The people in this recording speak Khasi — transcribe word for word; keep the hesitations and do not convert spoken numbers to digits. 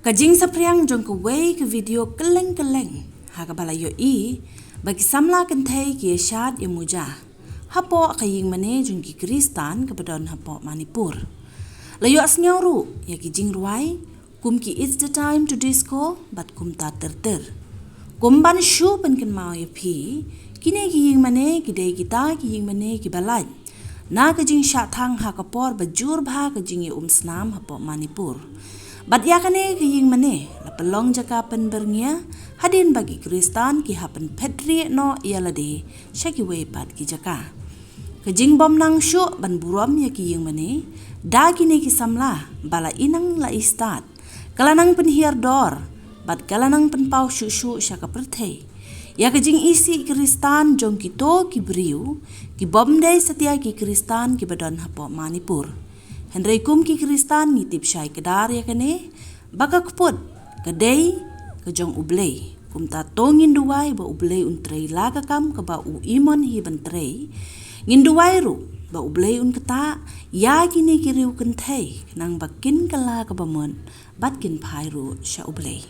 Ka jingsaphriang jong kawei ka video kylleng kylleng ha kaba la ïohi ba ki samla kynthei ki ïashad ïamuja hapoh ka ïingmane jong ki Khristan kaba don hapoh Manipur. La ïohsngew ruh ïa ki jingrwai kum ki It's the Time to Disco bad kumta ter ter. Kum ban shu pynkynmaw ïa phi, kine ki ïingmane ki dei kita ki ïingmane kiba lait na ka jingshah thang ha ka por ba jur bha ka jingïaumsnam hapoh Manipur. Bad ïa kane ka ïingmane la pynlong jaka pynbyrngia hadien ba ki Khristan ki hap pynphet rieh noh ïa lade sha kiwei pat ki jaka. Ka jingbym nang shuh ban burom ïa ki ïingmane da kine ki samla ba la i nang la i stad, ka la nang pynhiar dor bad ka la nang pynpaw shuh shuh sha ka pyrthei ïa ka jingisih Khristan jong kito ki briew kibym dei satia ki Khristan kiba don hapoh Manipur. Hynrei kum ki Khristan ngi tip shai kdar ïa kane ba ka kput ka dei ka jong U Blei. Kumta to ngin duwai ba U Blei un trei la ka kam kaba u i mon hi ban trei. Ngin duwai ruh ba U Blei un ktah ïa kine ki riew kynthei khnang ba kin kylla kaba mut bad kin phai ruh sha U Blei.